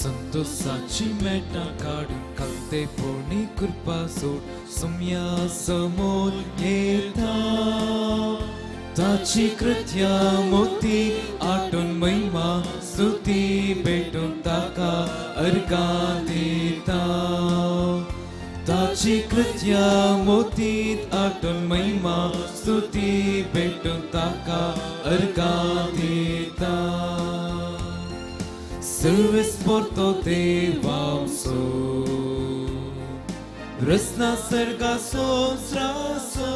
संतोषाची मेटां काडून कालते पोणी कृपा सोड सुम्या समोर येता ताची कृत्या मोती आटून महिमा स्तुती भेटून ताका अर्घां दिता ताची कृत्या मोतीत आटून महिमा स्तुती भेटून ताका अर्घां दिता सर्वेस पोर्तो देवांसो रसना सर्गा संस्रासो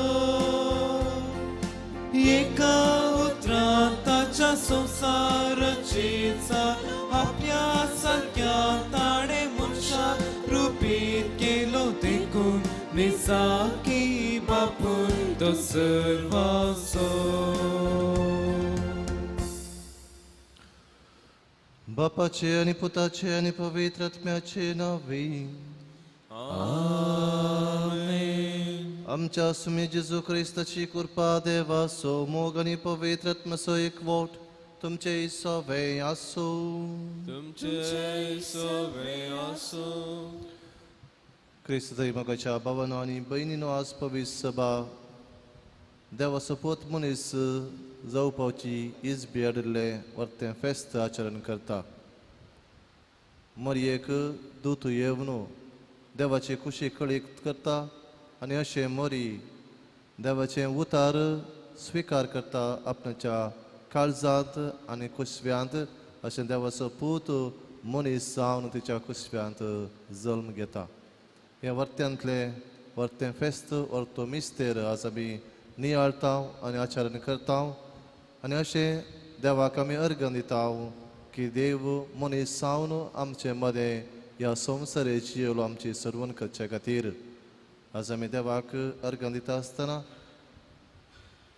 एका उतरान ताच्या संवसाराचेचा आपल्या सारक्या ताणें मनशा रुपीत केलो देखून निजाकी बापून तो सर्वांचो. बापाचे आनी पुताचे आनी पवित्र आत्म्याचे नांवे. आमेन. आमच्या सुमी जेजू क्रिस्ताची कृपा देवाचो मोग आनी पवित्र आत्म्याचो एकवट तुमचे सवे आसूं. तुमचे सवे आसूं. क्रिस्त मोगाच्या भावानो आनी भयणीनो, आज पवित्र सभा देवाचो पूत मनीस जावपाची इजबी हाडिल्लें वर्तें फेस्त आचरण करता. मरयेक दूत येवन देवाचे कुशी कळीत करता आनी अशें मरी देवाचें उतार स्विकार करता आपणाच्या काळजांत आनी कुसव्यांत. अशें देवाचो पूत मनीस जावन तिच्या कुसव्यांत जल्म घेता. हें वर्त्यांतलें वर्तें फेस्त वर्तो मिस्तेर आज आमी नियाळता आनी आचरण करता आनी अशें देवाक आमी अर्गण दिता की देव मनीस जावन आमचे मदें ह्या संवसाराची येवलो आमची सर्वण करचे खातीर. आज आमी देवाक अर्गण दिता आसतना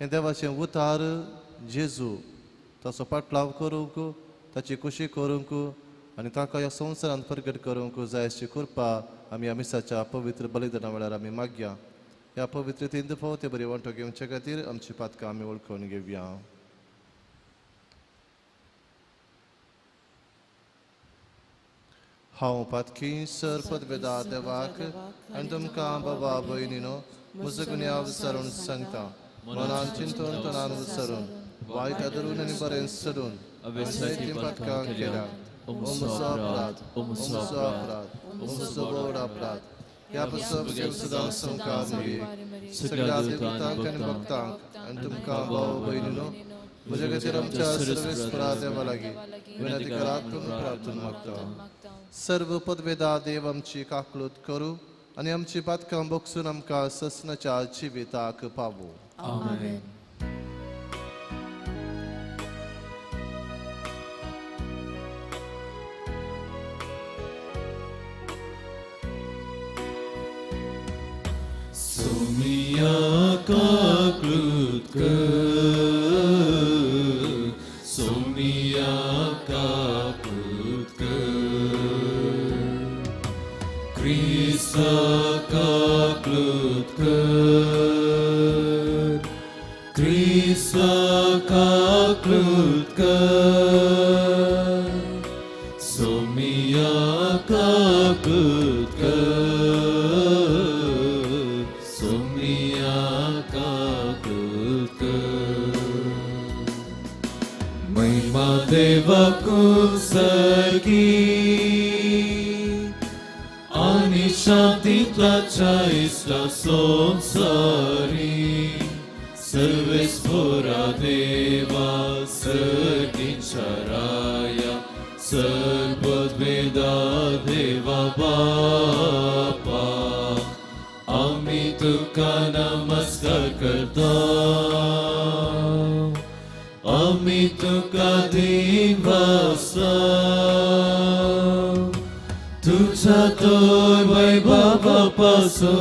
हें देवाचें उतार जेजू ताचो पाटलाव करूंक, ताची खुशी करूंक आनी ताका ह्या संवसारांत प्रगट करूंक जाय अशी कृपा आमी ह्या मिसाच्या पवित्र बलिदाना वेळार आमी मागया. ह्या पवित्र तीन फावट ते बरी वांटो घेवचे खातीर आमची पातकां आमी वळखून घेवया. हांव पातकी सर पदवेदा देवाक आनी तुमकां बाबा भयणीनो म्हजो गुन्यांव विसरून सांगता. मनान चिंतून तणान विसरून वायट आदरून आनी बरें सोडून जायतीं पातकां केल्या. ओ म्हजो अपराध, ओ म्हजो अपराध, ओ म्हजो व्हड अपराध. ह्या पसून सदां संवकार मरये सगळ्या देवतांक आनी भक्तांक आनी तुमकां भाव भयणीनो म्हज्या खातीर आमच्या सर्वेस्परा देवा लागीं विनंती करात म्हणून प्रार्थना मागता. सर्व पदवेदा देव आमची काकलूत करूं आनी आमची पातकां बोगसून आमकां ससनाच्या जिविताक पावूं. आमेन. सोमिया काकलूत कर, सोमिया काकलूत कर, क्रिस्ता काकलूत कर, क्रिस्ता काकलूत कर, सोमिया काकलूत कर, सोमिया काकलूत कर. महिमा देवाकू सर्गी आनी शांतींतल्याच्या इश्टा संवसारी सर्वेस्पोरा देवा सर्गींच्या राया सर्वद्वेदा देवा बापा आमी तुका नमस्कार करता, आमी तुका दिवासा तुझ्या तर वैभवा पासून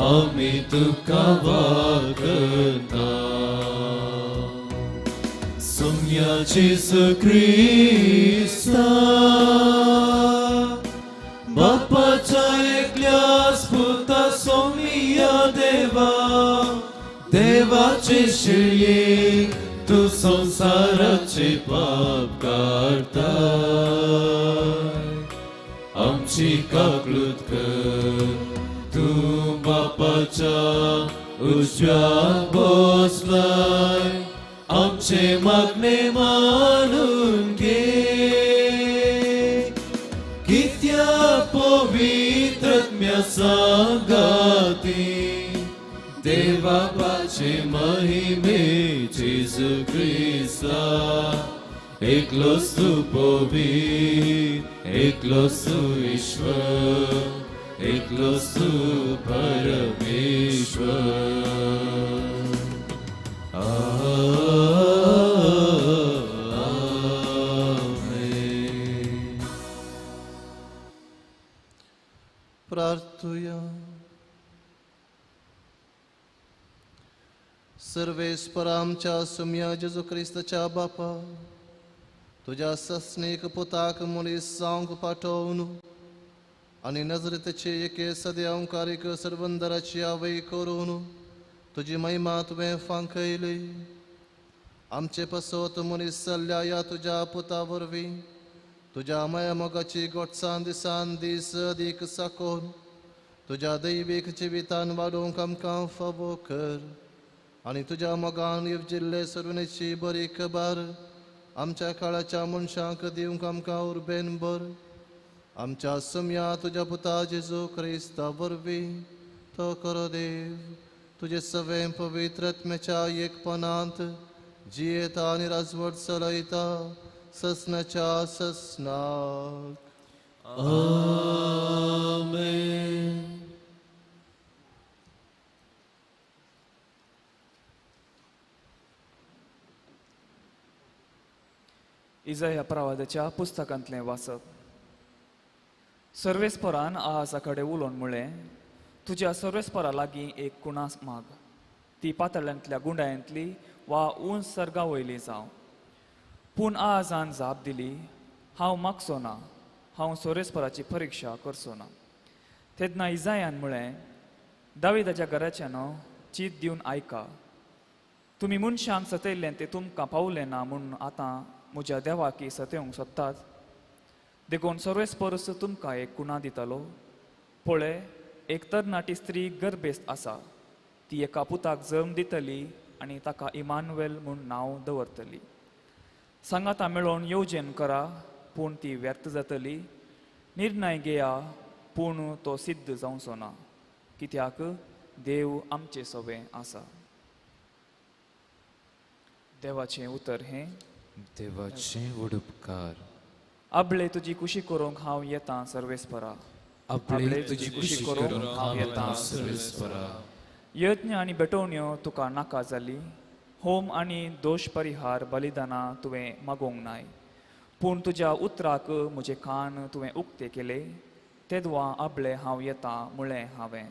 आमी तुका वागता. सोम्या जेजू क्रिस्ता बापाच्या एकल्याच पुता सोमिया देवा देवाचे शिळये तूं संवसाराचे पाप काडताय, आमची काकळूत कर। तूं बापाच्या उजव्या बसलाय, आमचे मागणे मानून घे। कित्या पवित्र आत्म्या सांगाती देवाचे महिमे जेजू क्रिस्ता, एकलोच तूं पवित्र, एकलोच तूं ईश्वर, एकलोच तूं परमेश्वर। आमेन। प्रार्थुया। सर्वेस्पर आमच्या सुम्या जेजू क्रिस्ताच्या बापा, तुज्या सस्नीक पुताक मनीस जावंक पाठोवन आनी नजरेचे एके सद्यांकारीक सरबंदराची आवय करून तुजी महिमा तुवें फांकयली। आमचे पासत मनीस जाल्ल्या ह्या तुज्या पुता वरवीं तुज्या माया मोगाची गोडसान दिसान दीस अदीक साकोवन तुज्या दैवीक जिवितान वाडोवंक आमकां फावो कर आनी तुज्या मोगान येवजिल्ले सरुणेची बरी खबर आमच्या काळाच्या मनशांक दिवंक आमकां उर्बेन बर। आमच्या सम्या तुज्या पुता जेजू क्रिस्ता वरवीं तो करो देव तुजे सवें पवित्र आत्म्याच्या एकपणांत जियेता आनी राजवट चलयता ससनाच्या ससनाक। आमेन। इजाया प्रवादाच्या पुस्तकांतलें वाचप। सर्वेस्परान आहाजा कडेन उलोवन म्हळें, तुज्या सर्वेस्परा लागीं एक कुणास माग, ती पातळ्यांतल्या गुंडायांतली वा उंच सर्गा वयली जावं। पूण आहाजान जाप दिली, हांव मागचो ना, हांव सर्वेस्पराची परिक्षा करचो ना। तेन्ना इजायान म्हळें, दाविदाच्या घराच्यानो चीत दिवन आयका, तुमी मनशांक सतयल्लें तें तुमकां पावलें ना म्हूण आतां म्हज्या देवाकी सतेवंक सोदतात। देखून सर्वेस्परस तुमकां एक कुणा दितालो। पळय, एक तरणाटी स्त्री गर्भेस्त आसा, ती एका पुताक जल्म दितली आनी ताका इमानुएल म्हूण नांव दवरतली। सांगाता मेळोवन येवजण करा, पूण ती व्यर्थ जातली। निर्णय घेया, पूण तो सिद्ध जावचो ना, कित्याक देव आमचे सवें आसा। देवाचें उतर हें। देवाचे उपकार। आपले तुजी कुशी करूंक हांव येता सर्वेस्परा, आपले तुजी कुशी करूंक हांव येता सर्वेस्परा। यज्ञ आनी भेटवण्यो तुका नाका जाली, होम आनी दोश परिहार बलिदानां तुवें मागोवंक नाय, पूण तुज्या उतराक म्हजे कान तुवें उक्ते केले। तेदवा आपले हांव येता म्हळें हांवें।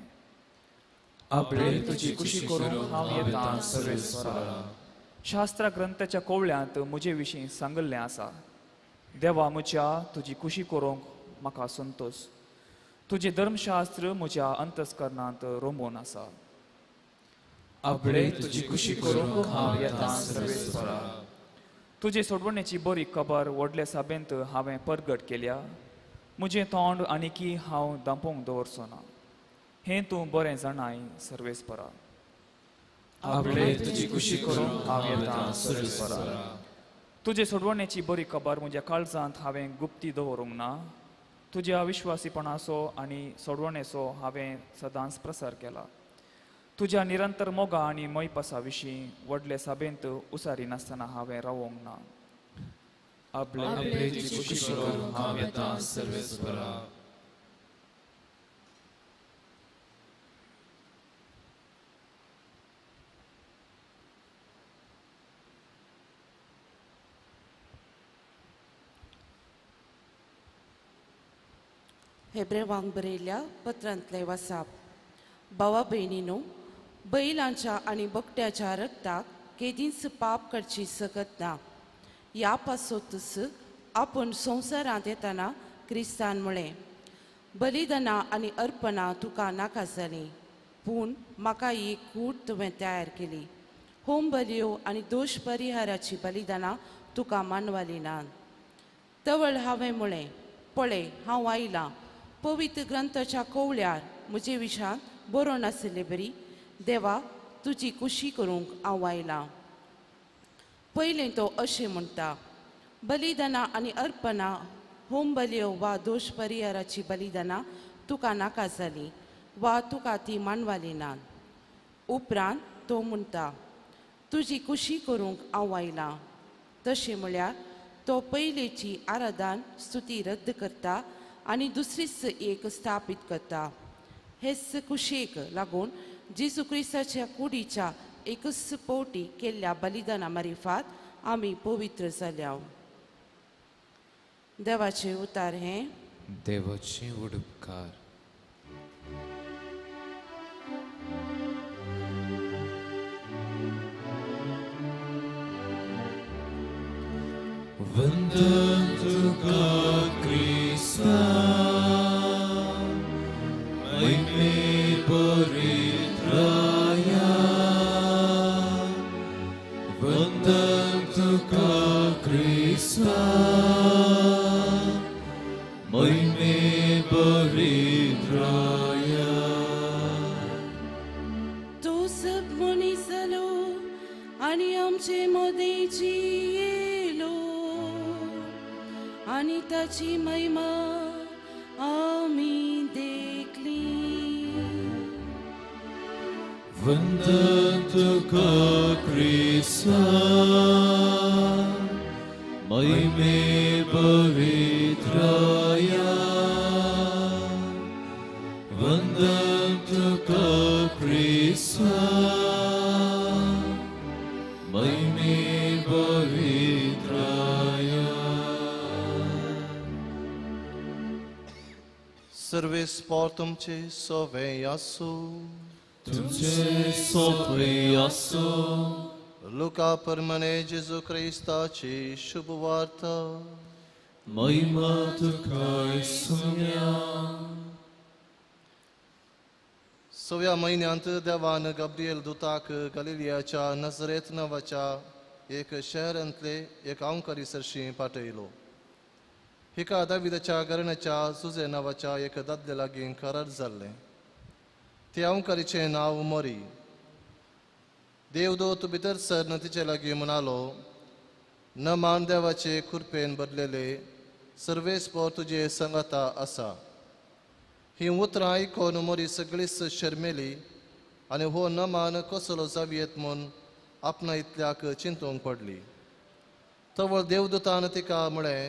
आपले तुजी कुशी करूंक हांव येता सर्वेस्परा। शास्त्र ग्रंथाच्या कोवळ्यांत म्हजे विशीं सांगिल्लें आसा, देवा म्हज्या तुजी कुशी करूंक म्हाका संतोश, तुजें धर्मशास्त्र म्हज्या अंतस्करणांत रोमून आसा। आपले तुजी कुशी करूंक हांव येता सर्वेस्परा। तुजे सोडवणेची बरी खबर व्हडले सभेंत हांवें परगट केल्या, म्हजें तोंड आनीकी हांव दांपोवंक दवरचो ना, हें तूं बरें जाणाय सर्वेस्परा। आपले तुजी कुशी करूंक हांव येता सर्वेस्परा। तुजे सोडवणेची बरी खबर म्हज्या काळजांत हांवें गुप्ती दवरूंक ना, तुज्या विश्वासीपणाचो आनी सोडवणेचो हांवें सदांच प्रसार केला। तुज्या निरंतर मोगा आनी मोयपासा विशीं व्हडले सभेंत उसारी नासतना हांवें रावोंक ना। आपले तुजी कुशी करूंक हांव येता सर्वेस्परा। हेब्रेवांक बरयल्ल्या पत्रांतलें वाचप। भावा भयणीनो, बैलांच्या आनी बकट्याच्या रक्ताक केदींच पाप करची सकत ना। ह्या पासतूच आपूण संवसारांत येतना क्रिस्तान म्हळें, बलिदानां आनी अर्पणां तुका नाका जालीं, पूण म्हाका ही कूड तुवें तयार केली। होम बलयो आनी दोश परिहाराची बलिदानां तुका मानवाली ना. तवळ हांवें म्हळें, पळय हांव आयलां, पवित्र ग्रंथाच्या कोवळ्यार म्हजे विशांत बरोवन आशिल्ले बरी देवा तुजी कुशी करूंक हांव आयलां. पयलें तो अशें म्हणटा, बलिदानां आनी अर्पणां, होम बलयो वा दोश परिहाराची बलिदानां तुका नाका जालीं वा तुका ती मानवाली ना. उपरांत तो म्हणटा, तुजी कुशी करूंक हांव आयलां. तशें म्हळ्यार तो पयलेची आराधन स्तुती रद्द करता आनी दुसरीच एक स्थापीत करता. हेच कुशेक लागून जेजू क्रिस्ताच्या कुडीच्या एकच पवटी केल्ल्या बलिदाना मारिफात आमी पवित्र जाल्या. देवाचे उतार हें. देवाचे उडपकार. वंदन तुका क्रिस्ता, महिमे परित्राया. वंदन तुका क्रिस्ता, महिमे परित्राया. तूं सब मनीस जालो आनी आमचे मदें जियेलो आनी ताची महिमा आमी देखली. वंदन तुका क्रिस्ता, महिमे पवित्राया. वंदन तुका क्रिस्ता, महिमे पवित्राया. सर्वेस पोर तुमचे सोवे आसूं. तुमचे सोवे आसूं. लुका परमने जेजू क्रिस्ताची शुभ वार्ता. महिमा तुका सुन्या. सव्या म्हयन्यांत देवान गाब्रिएल दुताक गलिलियाच्या नजरेत नांवाच्या एक शहरांतले एक अंकरी सरशी पाठयलो. हिका दाविदाच्या घराण्याच्या सुजे नांवाच्या एक दादले लागीं करार जाल्लें. ते अंकारीचें नांव मोरी. देवदूत भितर सरन तिचे लागीं म्हणालो, नमान देवाचे कृपेन बदलेले सर्वेस्पर तुजे संगता आसा. ही उतरां आयकून मोरी सगळीच शर्मेली आनी हो नमान कसलो जावयेत म्हूण आपणा इतल्याक चिंतूंक पडली. तवळ देवदूतान तिका म्हळें,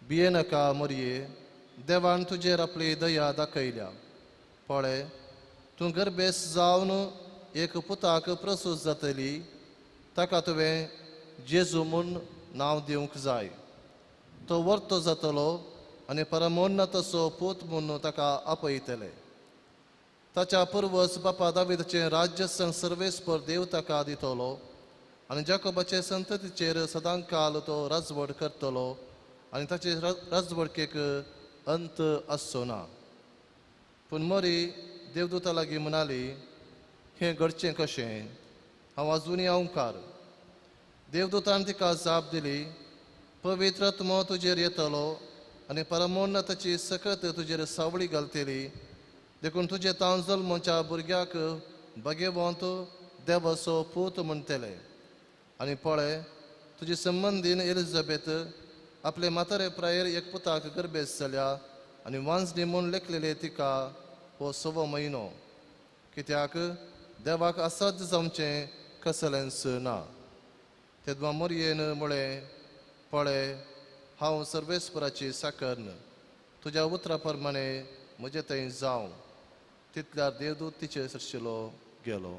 भियेनाका मोरये, देवान तुजेर आपली दया दाखयल्या. पळय, तूं गर्भेस जावन एक पुताक प्रसूत जातली, ताका तुवें जेजू म्हूण नांव दिवंक जाय. तो वर्तो जातलो आनी परमोन्नताचो पूत म्हूण ताका आपयतले. ताच्या पुर्वज बापा दाविदाचें राज्य सर्वेस्पर देव ताका दितलो आनी जाकोबाचे संततीचेर सदांकाल तो राजवट करतलो आनी ताचे राजवटकेक अंत आसचो ना. पूण मोरी देवदूता लागीं म्हणाली, हें घडचें कशें? हांव आजुनूय अंकार. देवदूतान तिका जाप दिली, पवित्र आत्मो तुजेर येतलो आनी परमोन्नताची सकत तुजेर सावळी घालतली, देखून तुजे तावन जल्मच्या भुरग्याक भगेवंत देवाचो पूत म्हणटले. आनी पळय, तुजी संबंदीन एलिझाबेथ आपले म्हातारे प्रायेर एक पुताक गर्भेस जाल्या आनी वांजणी म्हूण लेखलेले तिका हो सवो म्हयनो, कित्याक देवाक असाध्य जावचें कसलेंच ना. तेदवा मोरयेन म्हळें, पळय, हांव सर्वेस्पराची साकर्न, तुज्या उतरा प्रमाणे म्हजे थंय जावं. तितल्यार देवदूत तिचे सरशिलो गेलो.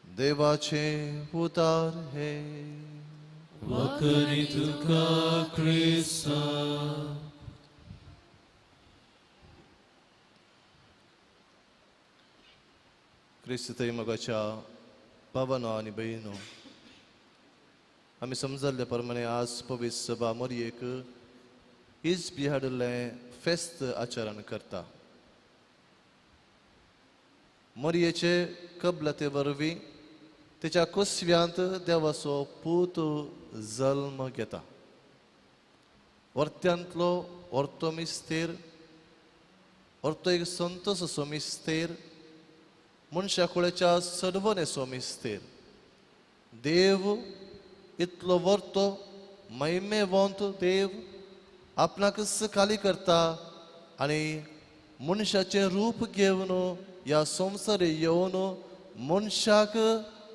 देवाचे उतार हे. वखरी तुका क्रिस्ता. क्रिस्त मोगाच्या भावानो आनी भयणीनो, आमी समजल्ले प्रमाणे आज पवित्र सभा मोरयेक is बिहाडलें फेस्त आचरण करता. मरयेचे कबलते वरवीं तेच्या कुसव्यांत देवाचो पूत जल्म घेता. वर्त्यांतलो orto मिस्तेर, orto एक संतोसो मिस्तेर, मनशा कुळेच्या सर्वनेचो मिस्तेर. देव इतलो वर्तो महिमेवंत देव आपणाकच खाली करता आनी मनशाचें रूप घेवन ह्या संवसारे येवन मनशाक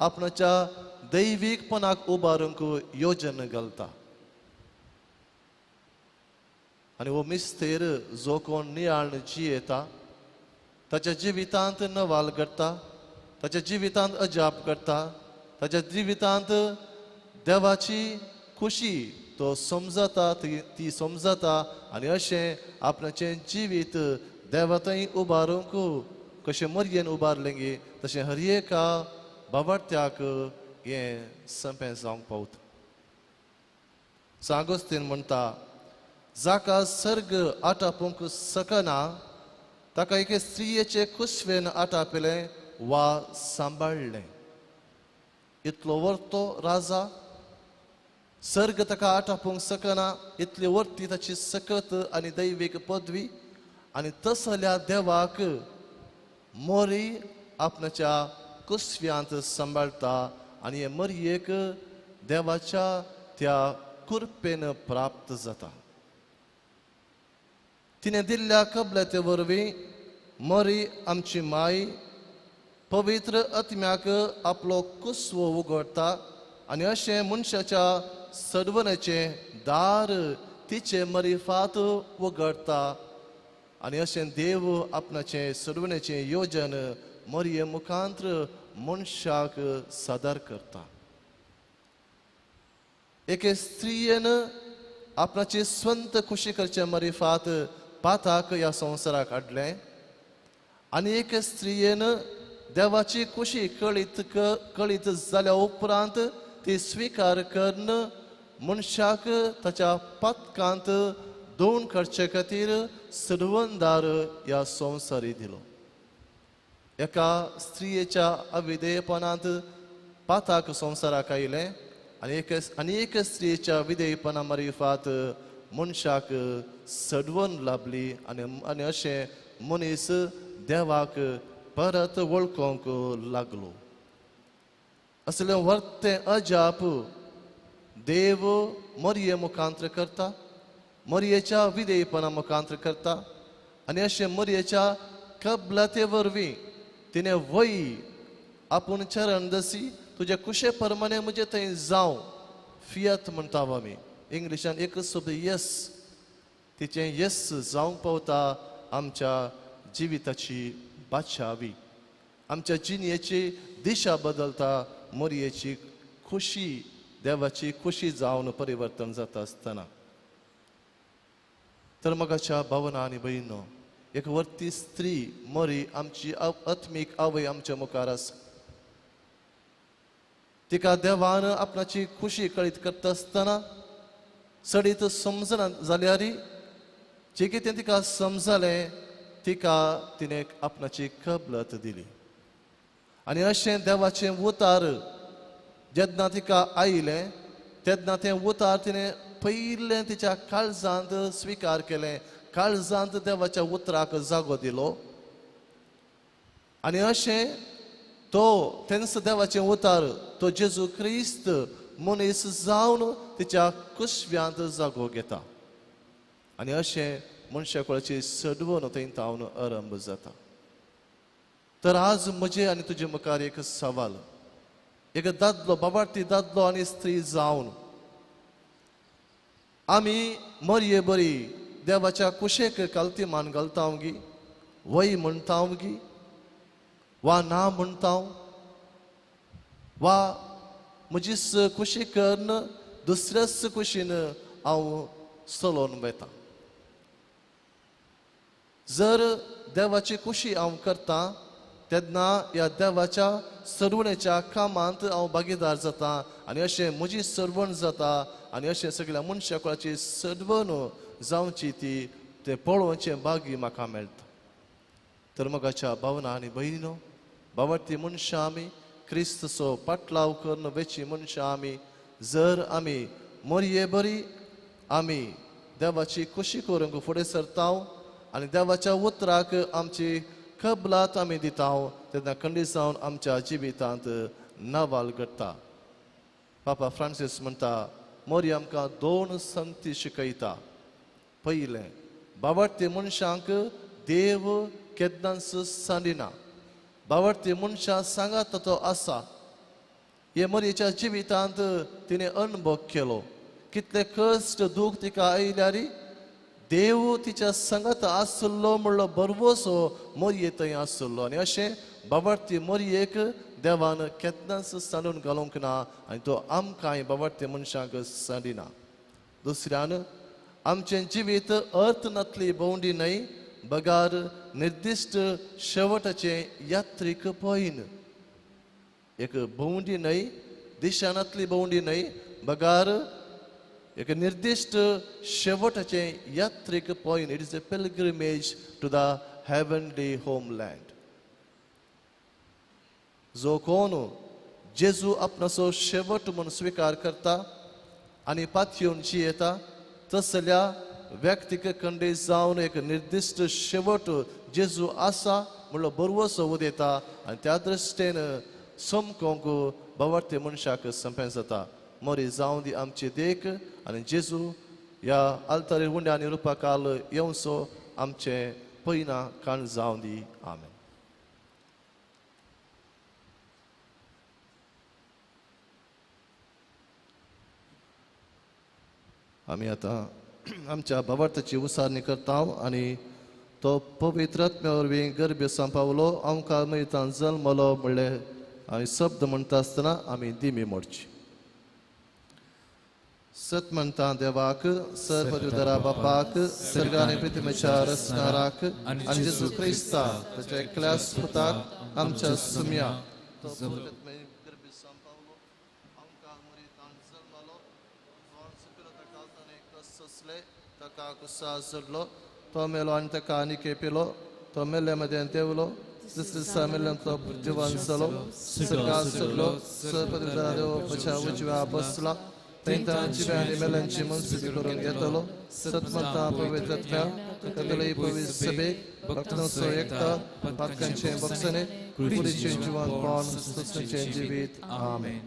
आपणाच्या दैवीकपणाक उबारूंक योजन घालता. आनी हो मिस्तेर जो कोण नियाळ जियेता ताच्या जिवितांत नवाल घडटा, ताच्या जिवितांत अजाप घडटा, ताच्या जिवितांत देवाची खुशी तो समजता, ती समजता आनी अशें आपणाचें जिवीत देवा थंय उबारूंक कशें मरयेन उबारलें गे तशें हर एका बाबार्थ्याक हें संपें जावंक पावता. सांगोस्तीन म्हणटा, जाका सर्ग आटापूंक शकना ताका एके स्त्रियेचे कुसवेन आटापिलें वा सांबाळ्ळें. इतलो वर्तो राजा सर्ग ताका आटापूंक शकना, इतली वर्ती ताची सकत आनी दैवीक पदवी आनी तसल्या देवाक मोरी आपणाच्या कुसव्यांत सांबाळटा आनी हे मरयेक देवाच्या त्या कृपेन प्राप्त जाता. तिणें दिल्ल्या कबलते वरवीं मरी आमची माय पवित्र आत्म्याक आपलो कुसवो उगडटा आनी अशें मनशाच्या सर्वनेचें दार तिचे मरिफात उगडटा आनी अशें देव आपणाचें सर्वनेचें योजन मरये मुखांत्र मनशाक सादर करता. एके स्त्रियेन आपणाची स्वंत खुशी करचे मरिफात पाताक ह्या संवसाराक हाडलें आनी एके स्त्रियेन देवाची खुशी कळीत कळीत जाल्या उपरांत ती स्विकार करून मनशाक ताच्या पातकांत दोन करचे खातीर सर्वंदार ह्या संवसारी दिलो. एका स्त्रियेच्या अविधेयपणांत पाताक संवसाराक आयलें आनी एक स्त्रियेच्या विधेयपणा मारिफात मनशाक सडवण लाभली आनी आनी अशें मनीस देवाक परत वळखूंक लागलो. असलें वर्तें अजाप देव मरये मुखांत्र करता, मरयेच्या विधेयपणा मुखांत्र करता आनी अशें मरयेच्या कबलते वरवीं तिणें वय आपूण चरण दसी तुज्या कुशे परमाणे म्हजे थंय जावं फियत म्हणटा आमी इंग्लिशान एकच शब्द येस, तिचें येस जावंक पावता आमच्या जिविताची बादशावी, आमच्या जिणेची दिशा बदलता, मरयेची खुशी देवाची खुशी जावन परिवर्तन जाता आसतना. तर मगाच्या भावना आनी भयणो, एक वर्ती स्त्री मरी आमची आत्मीक आवय आमच्या मुखार आसा. तिका देवान आपणाची खुशी कळीत करता आसतना चडीत समजना जाल्यार जें कितें तिका समजलें तिका तिणें आपणाची कबलत दिली आनी अशें देवाचें उतार जेन्ना तिका आयलें तेन्ना तें उतार तिणें पयलें तिच्या काळजांत स्विकार केलें, काळजांत देवाच्या उतराक जागो दिलो आनी अशें तो तेंच देवाचें उतार तो जेजू क्रिस्त मनीस जावन तिच्या कुसव्यांत जागो घेता आनी अशें मनशा कुळाची सडवण थंय तावन आरंभ जाता. तर आज म्हजे आनी तुजे मुखार एक सवाल, एक दादलो बाबार्थी दादलो आनी स्त्री जावन आमी मरये बरी देवाच्या कुशेक कालती मान घालता गी, वय म्हणटा गी, वा ना म्हणटा, वा म्हजीच खुशी करून दुसऱ्याच कुशीन हांव चलोवन वता. जर देवाची खुशी हांव करता तेन्ना ह्या देवाच्या सरवणेच्या कामांत हांव भागीदार जाता आनी अशें म्हजी सरवण जाता आनी अशें सगळ्या मनशा कुळाची सरवण जावची ती तें पळोवचें भाग्य म्हाका मेळटा. तर मगाच्या भावना आनी भयणीनो, बावडती मनशां आमी क्रिस्तचो पाटलाव करून वेची मनशां आमी जर आमी मोरये बरी आमी देवाची खुशी करूंक फुडें सरता आनी देवाच्या उतराक आमची कबलात आमी दिता तेन्ना खंडीत जावन आमच्या जिवितांत नवाल घडटा. पापा फ्रांसीस म्हणटा मोरी आमकां दोन संगती शिकयता. पयलें, बावडती मनशांक देव केन्नाच सांडिना. बावडती मनशां सांगात तो आसा. हे मोरयेच्या जिवितांत तिणें अणभव केलो. कितले कश्ट दूख तिका आयल्यार देव तिच्या सांगात आसलो म्हणलो भरवसो मोरये थंय आसलो. आनी अशें बावडती मोरयेक देवान केन्नाच सांडून घालूंक ना आनी तो आमकांय बावडती मनशांक सांडिना. दुसऱ्यान, आमचें जिवीत अर्थ नातली भोंवडी न्हय बगार निर्दिश्ट शेवटाचें यात्रीक पॉयन. एक भोंवडी न्हय, दिशानातली भोंवडी न्हय बगार एक निर्दिश्ट शेवटाचें यात्रीक point. It is a pilgrimage to the heavenly homeland. जो कोण जेजू आपणाचो शेवट म्हूण स्विकार करता आनी पातयेवन जियेता तसल्या व्यक्तीक खंडीत जावन एक निर्दिश्ट शेवट जेजू आसा म्हणलो बरवसो उदयता आनी त्या दृश्टेन समकोंक बावडते मनशाक संपें जाता. मोरी जावन दी आमची देख आनी जेजू ह्या आल्तारी उंड्या आनी रुपाकाल येवचो आमचें पयना काण जावन दी. आमेन. आमी आतां आमच्या भावार्थाची उसारणी करता आनी तो पवित्र आत्म्या वरवीं गर्भे सांपावलो आमकां मयतान जल्मलो म्हणलें आनी शब्द म्हणटा आसतना आमी दिमी मोडची. सत म्हणटा देवाक, सर्वदरा बापाक, सर्गाने प्रतिमेच्या रचणाराक आनी जेजू क्रिस्ता ताच्या एकल्या पुताक आमच्या सुम्या ताका कुसा जोडलो, तो मेलो आनी ताका आनी केपिलो, तो मेल्ल्या मदें देवलो, दुसऱ्या दिसा मेल्ल्यान तो जिवन जालो, सर्गात चडलो, सर्वदरा देवाच्या उजव्या बसला, थंय जिव्या आनी मेल्यांची मनस्थिती करून घेतलो. सतमता पवित्र आत्म्या कथोलीक पवित्र सभेक, भक्तांचो एकता, पातकांचें बक्षणें, कुडीचें जिवनपण, सृश्टीचें जिवीत. आमेन.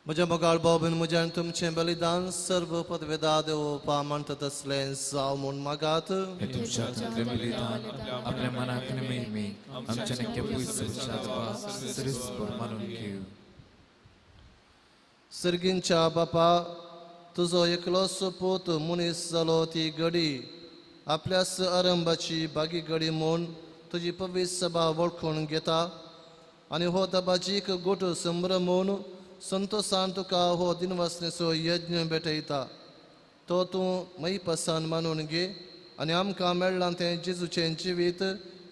म्हज्या मोगाळ भाव म्हज्या आनी तुमचें बलिदान सर्व पदवेदा देवपा म्हणटा तसलें जावं म्हूण मागात. तुमच्या हातांतलें बलिदान आपल्या मनाक नेहमी आमच्या नेक्या पयस मानून घेव. सर्गींच्या बापा, तुजो एकलोच पूत मनीस जालो ती घडी आपल्याच आरंभाची बागी घडी म्हूण तुजी पवित्र सभा वळखून घेता आनी हो दबाजीक गोट संभ्रम म्हूण संतोषान तुका हो दिनवासनेचो यज्ञ भेटयता. तो तूं मैपसान मानून घे आनी आमकां मेळ्ळां तें जेजूचें जिवीत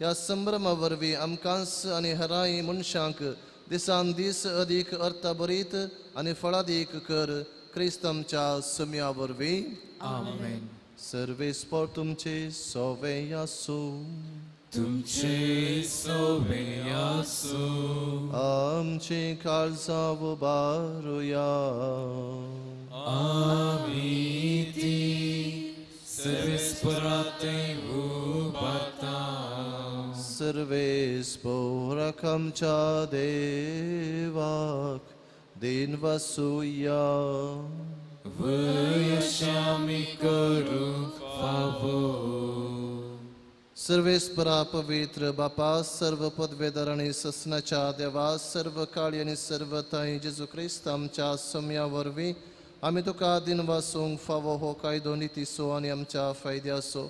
ह्या संभ्रमा वरवीं आमकांच आनी हराय मनशांक दिसान दीस अदीक अर्थभरीत आनी फळादीक कर क्रिस्त आमच्या सुम्या वरवीं. आमेन. सर्वेस्पर तुमचे सोवे आसूं. तुमचे सोवे आसूं. आमची काळजां उबारुया. आमी ती सर्वेस्पराते उबारता. सर्वेस्पराक आमच्या देवाक दिन वसुया. वयशामी करूंक फावो. सर्वेस्परा पवित्र बापा सर्व पदवेदार आनी ससनाच्या देवा सर्व काळी आनी सर्व ताई जेजू क्रिस्त आमच्या सम्या वरवीं आमी तुका दिन वासूंक फावो हो कायदो नितीचो आनी आमच्या फायद्याचो.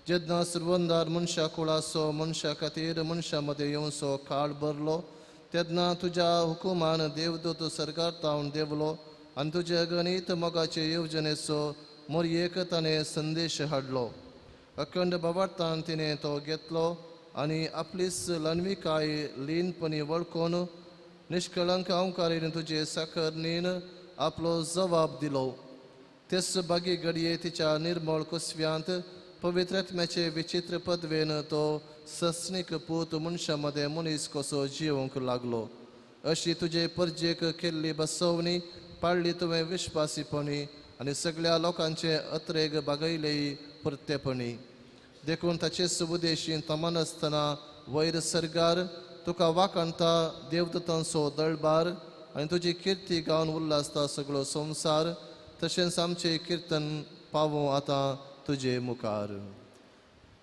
जेन्ना सुरवंदार मनशा कुळाचो मनशा खातीर मनशा मदें येवचो काळ भरलो तेन्ना तुज्या हुकुमान देवदूत सरकार तावन देवलो आनी तुज्या गणीत मोगाचे येवजणेचो मोरयेक ताणें संदेश हाडलो. अखंड बाबार्थान तिणें तो घेतलो आनी आपलीच ल्हानविकाय लीनपणी वळखून निष्कळंक अंकारीन तुजे साकरणीन आपलो जबाब दिलो. तेच बागी घडये तिच्या निर्मळ कुसव्यांत पवित्र आत्म्याचे विचित्र पदवेन तो सस्नीक पूत मनशां मदें मनीस कसो जिवंक लागलो. अशी तुजे परजेक केल्ली बसवणी पाळ्ळी तुवें विश्वासीपणी आनी सगळ्या लोकांचे अत्रेग बागयलेय परतेपणी. देखून ताचे सुबुदेशी तमानासतना वयर सरगार तुका वाखाणता देवदूतांचो दळबार आनी तुजी किर्ती गावन उल्लासता सगळो संवसार. तशेंच आमचें किर्तन पावों आतां तुजे मुखार.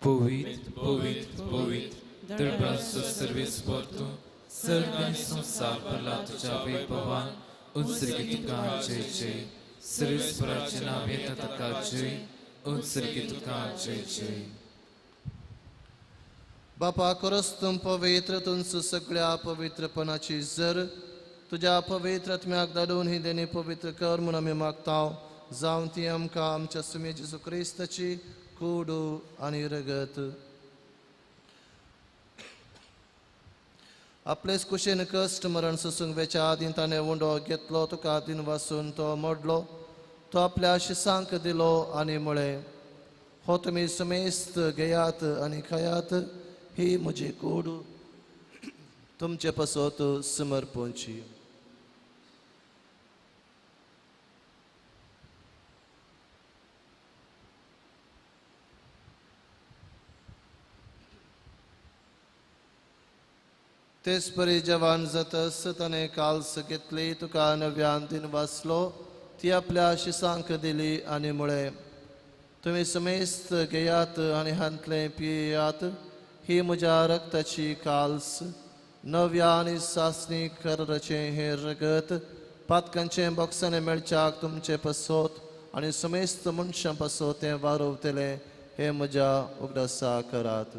पवित्र पवित्र पवित्र दळबाचो सर्वेस्पर तूं सर्ग आनी संवसार भरला तुज्या वैभवान. उत्सर्गी तुका जय जय. सर्वेस्पराचें नांव येता ताका जय. उत्सर्गी तुका जय जय. बापा खरोच तूं पवित्र तुमचो सगळ्या पवित्रपणाची जर तुज्या पवित्र आत्म्याक धाडून ही देणी पवित्र कर म्हूण आमी मागता. जावन ती आमकां आमच्या सुमे जेजू क्रिस्ताची कूड आनी रगत आपलेच कुशेन कश्ट मरण सोसूंक वेच्या आदीं ताणें उंडो घेतलो तुका दिन वासून तो मोडलो तो आपल्या शिसांक दिलो आनी म्हळें हो तुमी समेस्त घेयात आनी खायात ही म्हजी कूड तुमचे पासत समर्पणची. तेच परी जवान जातस ताणें काल्स घेतली तुका नव्यान दिन वाचलो ती आपल्या शिसांक दिली आनी म्हळें तुमी समेस्त घेयात आनी हांतलें पियात ही म्हज्या रक्ताची काल्स नव्या आनी सासणी कराचें हें रगत पातकांचें बोक्साणें मेळच्याक तुमचें पासत आनी समेस्त मनशां पासत तें वारोवतलें हें म्हज्या उगडासा करात.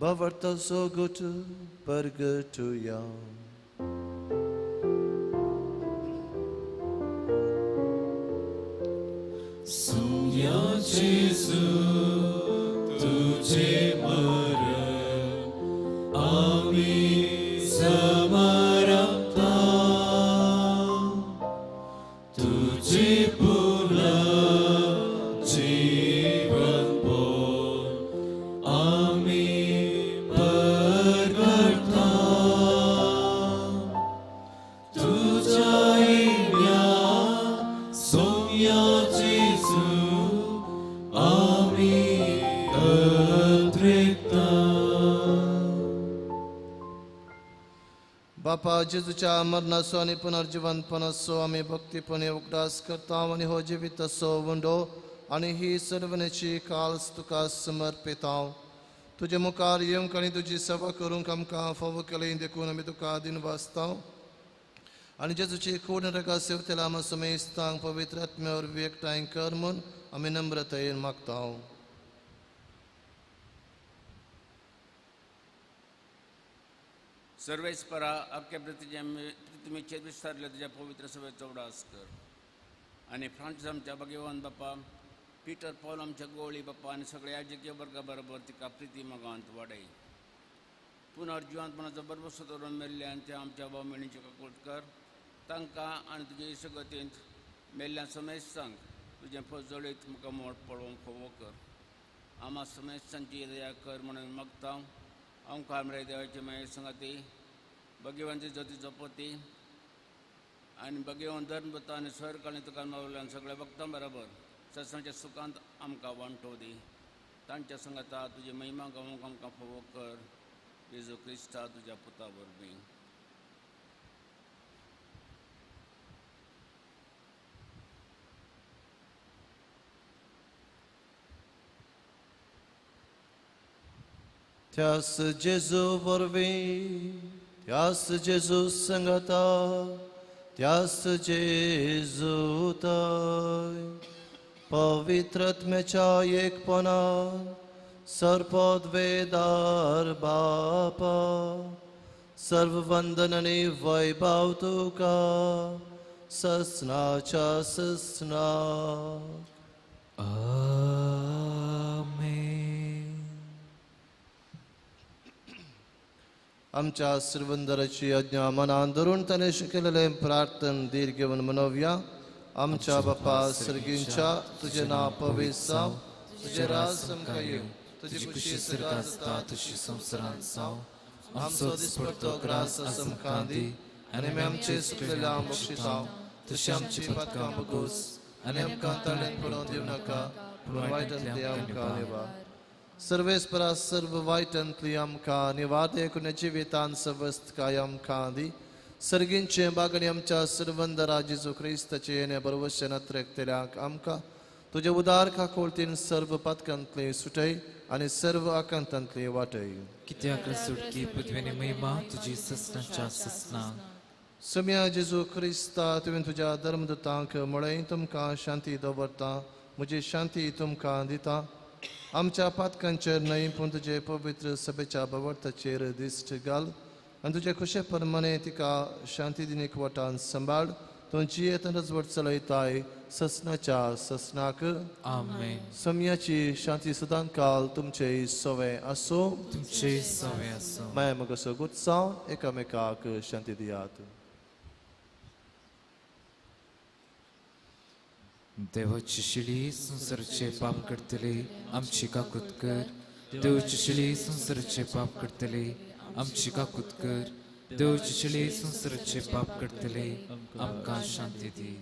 Bavarta sogutu pergatuya. Sumya Jesu tujhe maran ami samarapta tujhe puna jeevan bon ami बापा जेजूच्या मरणाचो आनी पुनर्जिवंतपणाचो आमी भक्तीपणे उगडास करता आनी हो जिविताचो उंडो आनी ही सर्वनेची काल्स तुका समर्पिता. तुजे मुखार येवंक आनी तुजी सेवा करूंक आमकां फावो केली देखून आमी तुका दिनवासता आनी जेजूची कूड रगा सेवतेला आमी समेस्तांक पवित्र आत्म्या वरवीं एकठांय कर म्हूण आमी नम्रतायेन मागता. सर्वेस्परा अख्ख्या पृथ्वीचेर विस्तारल्या तुज्या पवित्र सभेचो उडास कर आनी फ्रांसीस आमच्या भगवान बापा, पिटर पॉल आमच्या गोळी बापा आनी सगळ्या याजकीय वर्गा बरोबर तिका प्रिती मोगांत वाडय. पुनर्जिवंतपणाचो बरबसो दवरून मेल्ल्या आनी त्या आमच्या भाव भयणींची काकूट कर. तांकां आनी तुजे इसगतींत मेल्ल्या समेस्तांक तुजें फजळीत म्हाका मोड पळोवंक फावो कर. आमा समेस्तांची दया कर म्हणून मागता. आमकां मरे देवाची मागीर संगाती भगवानची ज्योती जपती आनी भगवान धर्मदूत आनी स्वर्ग आनी तुका मावल्यान सगळ्या भक्तां बरोबर सत्संगाच्या सुखांत आमकां वांटो दी. तांच्या संगाता तुजी महिमा गावंक आमकां फावो कर. जेजू क्रिस्ता तुज्या पुता वरवीं. त्यास जेजू वरवीं, त्यास जेजू संगता, त्यास जेजू तय पवित्रत्मेच्या एकपणान सर्पद्वेदार बापा सर्व वंदन आनी वैभव तुका ससनाच्या ससना. आमेन. आमच्या श्रीवंदराची आज्ञा मनान धरून ताणें शिकयलेलें प्रार्थन धीर घेवन मनोवया. आमच्या बापा सर्गींच्या, तुजें नांव पवित्र जावं, तुजें राज आमकां येवं, तुजी खुशी स्वर्गांत जाता तशी संवसारांत जावं. आमचो दिसपट्टो ग्रास आज आमकां दी आनी आमी आमचे चुकलेल्यांक बक्षितांव तशी आमची पातकां बगूस आनी आमकां ताळेन पडोवन दिवं नाका, पूण वायटांतली आमकां निवार. सर्वेस्परा सर्व वायटांतली आमकां निवार देखून जिवितान सवस्तकाय आमकां दी. सर्गींचे बागणी आमच्या सर्वंदरा जेजू क्रिस्ताचे येणे बरवशे नत्रेकतल्यांक आमकां तुजे उदार काकुळतीन सर्व पातकांतली सुटय आनी सर्व आकांतांतली वाटय. कित्याक सुटकी पृथ्वीनी महिमा तुजी ससनाच्या ससना. सम्या जेजू क्रिस्ता, तुवें तुज्या धर्मदूतांक म्हळें, तुमकां शांती दवरता, म्हजी शांती तुमकां दिता. आमच्या पातकांचेर न्हय पूण तुजे पवित्र सभेच्या भावार्थाचेर दिश्ट घाल आनी तुजे खुशे प्रमाणे तिका शांती दिनीक वटान सांबाळ. तूं जियेत रजवट चलयताय ससनाच्या ससनाक. आमेन. सम्याची शांती सदां काल तुमचे सवे आसूं. तुमचे सवे आसूं. माया मगसो गुत्सांव एकामेकाक शांती दियात. देवाची शिळी संवसाराचे पाप करतले आमची काकूत कर. देवची शिळी संवसाराचे पाप करतले आमची काकूत कर. देवची शिळी संवसाराचे पाप करतले आमकां शांती दी.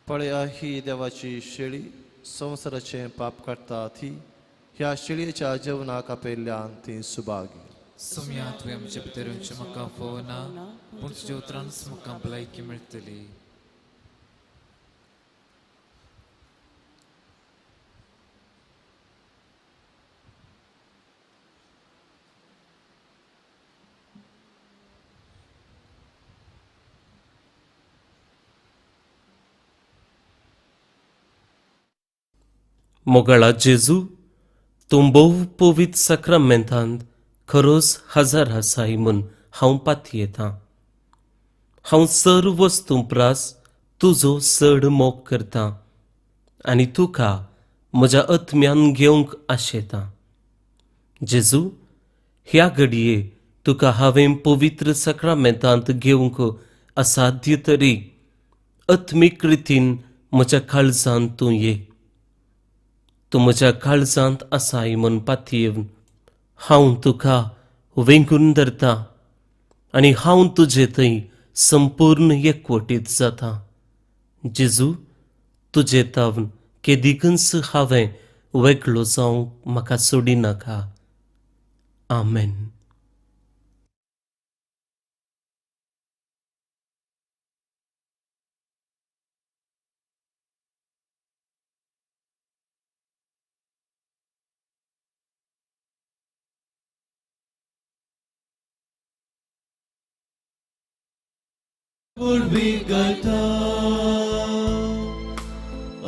पळया ही देवाची शेळी संवसाराचें पाप काडटा ती. ह्या शेळयेच्या जेवणाक आपयल्ल्यान ती सुभागी. सोम्या तुवें आमच्या भितर येवचें म्हाका फावना, पूण तुज्या उतरानच म्हाका भलायकी मेळटली. मोगाळा जेजू, तूं भोव पवित्र साक्रामेंतांत खरोच हजर आसाय म्हूण हांव पातयेतां. हांव सर्व वस्तूं प्रास तुजो चड मोग करतां आनी तुका म्हज्या आत्म्यान घेवंक आशेतां. जेजू, ह्या घडये तुका हांवें पवित्र साक्रामेंतांत घेवंक असाध्य तरी आत्मीक रितीन म्हज्या काळजांत तूं ये. तूं म्हज्या काळजांत आसाय म्हूण पातयेवन हांव तुका वेंगून धरता आनी हांव तुजे थंय संपूर्ण एकवटीत जाता. जेजू, तुजे तावन केदिकूच हांवें वेगळो जावंक म्हाका सोडिनाका. आमेन. पूर्वी गायता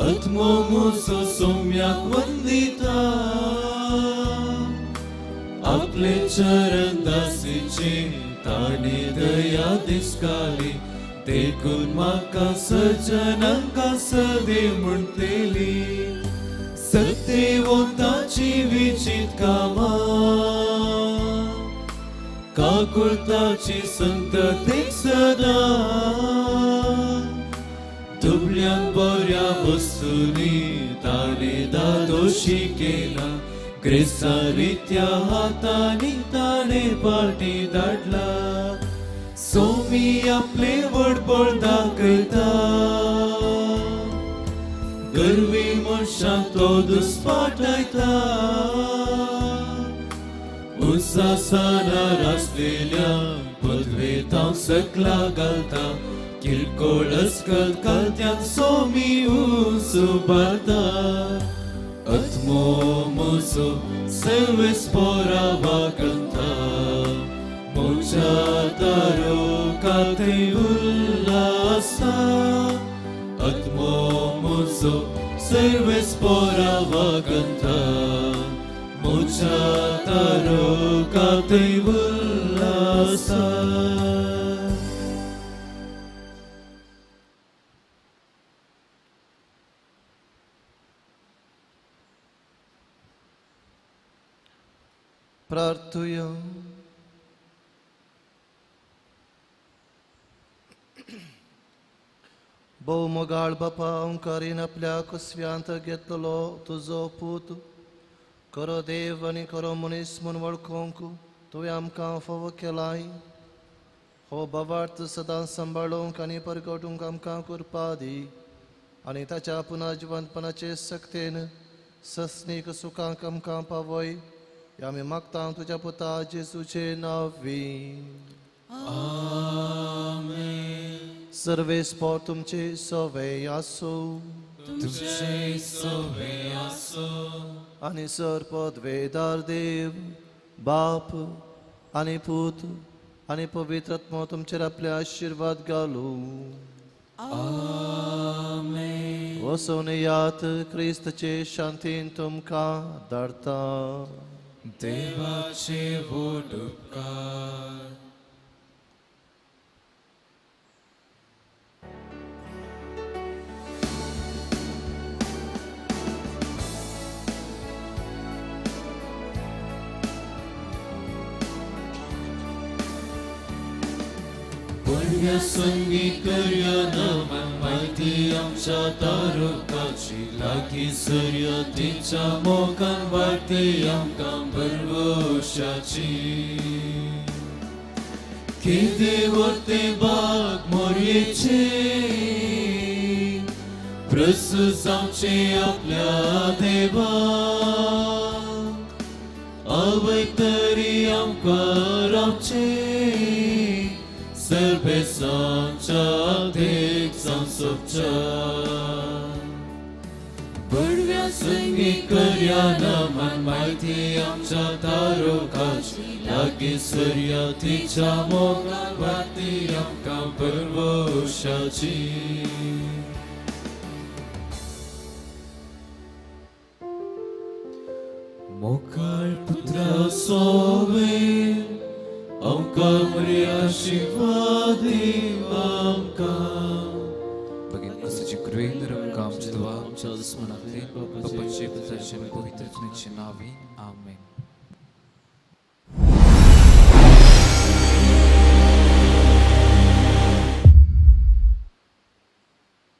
आत्मो मुजो सोम्याक वंदिता आपले चरण दासीचे ताणे दया दिसकाली देखून म्हाका सजनांका सदे म्हणटेली सत्यवंताची विचित कामां काकुळताची संततीक सदां दुबळ्यांक बऱ्या वस्तूंनी ताणें दादोशी केला ग्रेसा रित्या हातांनी ताणें पाटी धाडला सोमी आपले व्हडबळ दाखयता गर्वी मनशांक तो दुस्पाटायता उंचासनार आसलेल्या पदवेंत हांव सकला घालता किरकोळ अस्कल कालत्यांक सोमी उंच उबारता आत्मो म्हजो सर्वेस्पोरा वागंता म्हज्या तारुका थंय उल्लासा आत्मो म्हजो सर्वेस्पोरा वागंता म्हज्या तारुका थंय उल्लासा. प्रार्थुया. भोव मोगाळ बापा ओंकारीन आपल्या कुसव्यांत घेतलो तुजो पूत खरो देव आनी खरो मनीस म्हूण वळखूंक तुवें आमकां फावो केलाय. हो भावार्थ सदां सांबाळूंक आनी परगटूंक आमकां कृपा दी आनी ताच्या पुनर्जिवंतपणाचे सक्तेन सस्नीक सुखांक आमकां पावय. आमी मागता तुज्या पुता जेजूचे नांवी. आमेन. सर्वेस्पोर तुमचे सवे आसूं. तुमचे सवे आसूं. आनी सर पदवेदार देव बाप आनी पूत आनी पवित्र आत्मो तुमचेर आपले आशिर्वाद घालूं. आमेन. वसोन यात क्रिस्तचे शांतीन तुमकां धाडता. देवाचे व्हड उपकार. बळव्या संगी करया नमन माहिती आमच्या तारुकाची लागीं सरया तिच्या मोगान वाडटी आमकां भरवशाची केदे व्हडते बाग मोरयेचे प्रसू जावचे आपल्या देवा आवय तरी आमकां रावचे सर्वेसांच्या देख जावं बळव्या संगी करया नमन माहिती आमच्या तारुकाची लागीं सरया तिच्या मोगान वाडटी आमकां भरवशाची. मोगाळ पुत्रा सोवे आमकां मरिया आशिर्वाद आमकां. भगिनी क्रिस्ताची कृपेन आमकां आमच्या देवा आमच्या दुस्मनांतल्यान बापाचे पुताचे पवित्र आत्म्याचे नांवान. आमेन.